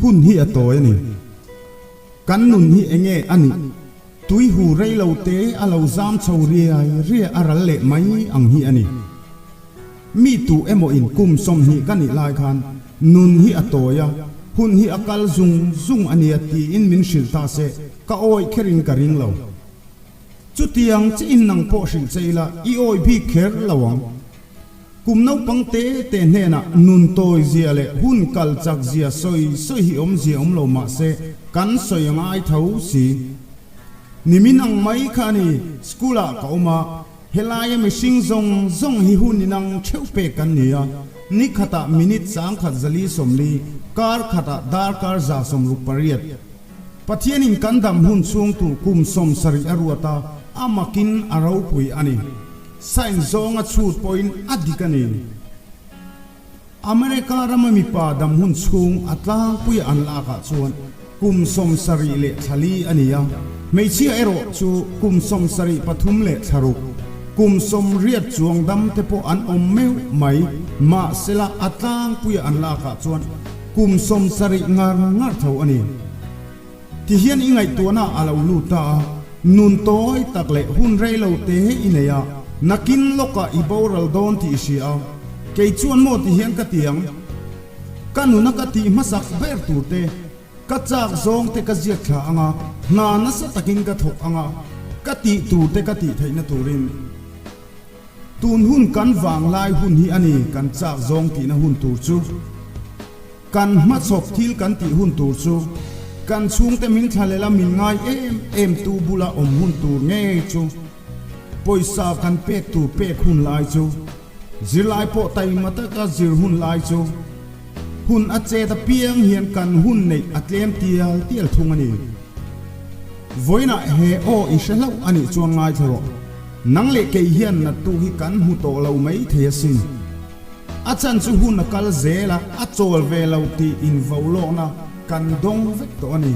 Hun hi a tawi a ni. Kan nun hi enge a nih? Tui hu rei lo te a lo zam chho riai riai a ral leh mai ang hi a ni. Mi tu emaw in kum 20 ka nih lai khan nun hi a tawi a, hun hi a kal zung zung a nia tiin min hrilh ta se ka awih kherin ka ring lo. Chutiang chiin nang pawh hrilh che ila i awih bik kher lo ang. Kum naupang te te hnenah nun tawi zia leh hun kal chak zia sawi sawi hi awmzia awm lo mah se kan sawi a ngai tho si. Nimin ang mai kha a ni, school ah ka awm a, helaia mihring zawng zawng hi hun inang theuh pek kan ni a, ni khatah minute 1040, kar khatah darkar 168. Pathianin kan dam hun chhung tur kum 70 a ruat a, a makin a ropui a ni. Science zawnga chhut pawhin a dik a ni. America rama mipa dam hun chhung a tlangpuia an lakah chuan kum 74 a ni a, hmeichhia erawh chu kum 73, kum 80 chuang dam te pawh an awm meuh mai, mahsela a tlangpuia an lakah chuan kum 70 ngar ngar tho a ni. Tihian i ngaihtuahna a lo lut ta a, nun tawi tak leh hun rei lo te i nei a, nakin lawkah i boral dawn tih i hria a, kei chuan maw tihian ka ti ang? Ka nuna ka tih hmasak ber tur te, ka chak zawng te ka ziak thla ang a, hna nasa takin ka thawk ang a, ka tih tur te ka tih theihna turin. Tun hun kan vang lai hun hi a ni kan chak zawng tihna hun tur chu. Kan hmachhawp thil kan tih hun tur chu kan chhungte min thlalel a min ngai em em tu bula awm hun tur ngei chu pawisa kan pek tur pek hun lai chu zirlai pawh taima taka zir hun lai chu hun a chet apiang hian kan hun neih a tlem tial tial thung a ni. Vawiinah he aw i hre hlauh a nih chuan ngaithla rawh. Nang leh kei hian nattu hi kan hmu tawh lo mai thei asin. A chan chu hun a kal zel a, a chawl ve lo tih invo lawkna kan dawng vek tawh a ni.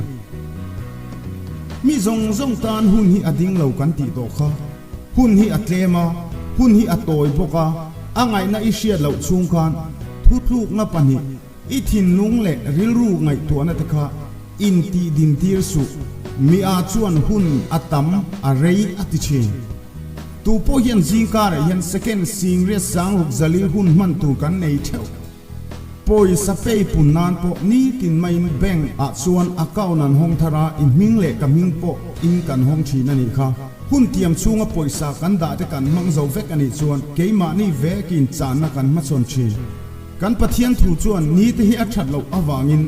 Mi zawng zawng tan hun hi a ding lo kan tih tawh kha. Hun hi a tlem a, hun hi a tawi bawk a, a ngaihna i hriat loh chhung khan thutlukna pahnih, i thinlung leh rilru ngaihtuahna te kha intih din tir suh. Mi a chuan hun a tam, a rei a ti thin. Tu pawh hian zingkarah hian second singriat sangruk zali hun hman tur kan nei theuh. Pawisa pay pun nan pawh nitin maiin bank ah chuan account an hawng thar a, i hming leh ka hming pawh in kan hawng thin a nih kha. Hun tiam chhunga pawisa kan dah te kan hmang zo vek a nih chuan keimahni vekin channa kan hmachhawn thin. Kan Pathian thu chuan ni te hi a that loh avangin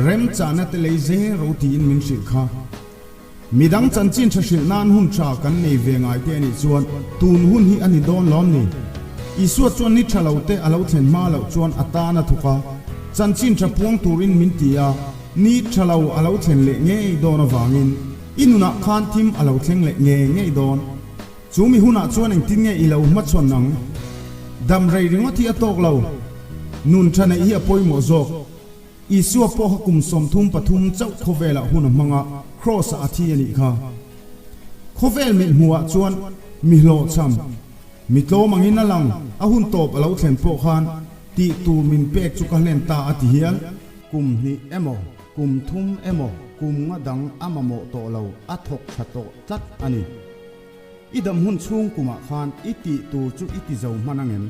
remchana te lei zel ro tiin min hrilh kha. Midang chanchin tha hrilh nan hun tha kan nei ve ngai te a nih chuan tun hun hi a ni dawn lawm ni? Isua chuan ni tha lo te a lo thlen hma loh chuan a tan a thawk a, chanchin tha puang turin min ti a, ni tha lo a lo thlen leh ngei dawn avangin i nunah khan thim a lo thleng leh ngei ngei dawn. Chu mi hunah chuan engtin nge i lo hmachhawn ang? Dam rei ringawt hi a tawk lo, nun tha neih hi a pawimawh zawk. Isua pawha kum 33 chauh khawvelah hun a hmang a, Kraws-ah a thi a nih kha. Khawvel mit hmuhah chuan mi hlawhchham, mi tlawm angin a lang, a hun tawp a lo thlen pawh khan tih tur min pek chu ka hlen ta a ti hial. Kum hnih emaw, kum thum emaw, kum nga dang a mamawh tawh lo, a thawk tha tawh tlat a ni. I dam hun chhung kumah khan i tih tur chu i ti zo hman angem?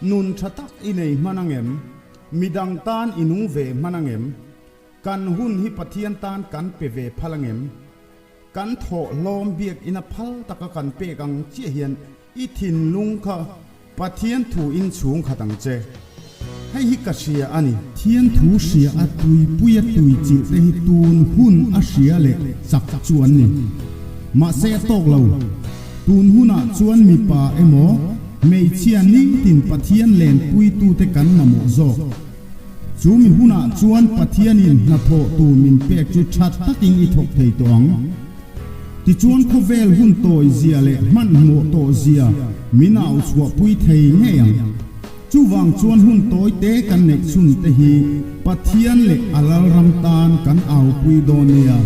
Nun tha tak i nei hman angem? Midang tan i nung ve hman angem? Kan hun hi Pathian tan kan pe ve phal angem? Kan thawh hlawm biak ina phal taka kan pek ang chiah hian i thinlung kha Pathian thu in chhung khat ang che. Hei hi ka hria a ni. Thian thu hria a tuipui a tui chilh te hi tun hun a hria leh chak chu an ni. Mahse a tawk lo. Tun hunah chuan mipa emaw hmeichhia nitin Pathian lenpuitute kan mamawh zawk. Chu mi hunah chuan Pathianin hnathawh tur min pek chu tha takin i thawk thei tawh ang. Tichuan khawvel hun tawi zia leh hmanhmawh tawh zia min au chhuahpui thei ngei ang. Chuvang chuan hun tawi te kan neih chhun te hi Pathian leh a Lalram tan kan aupui dawn nia.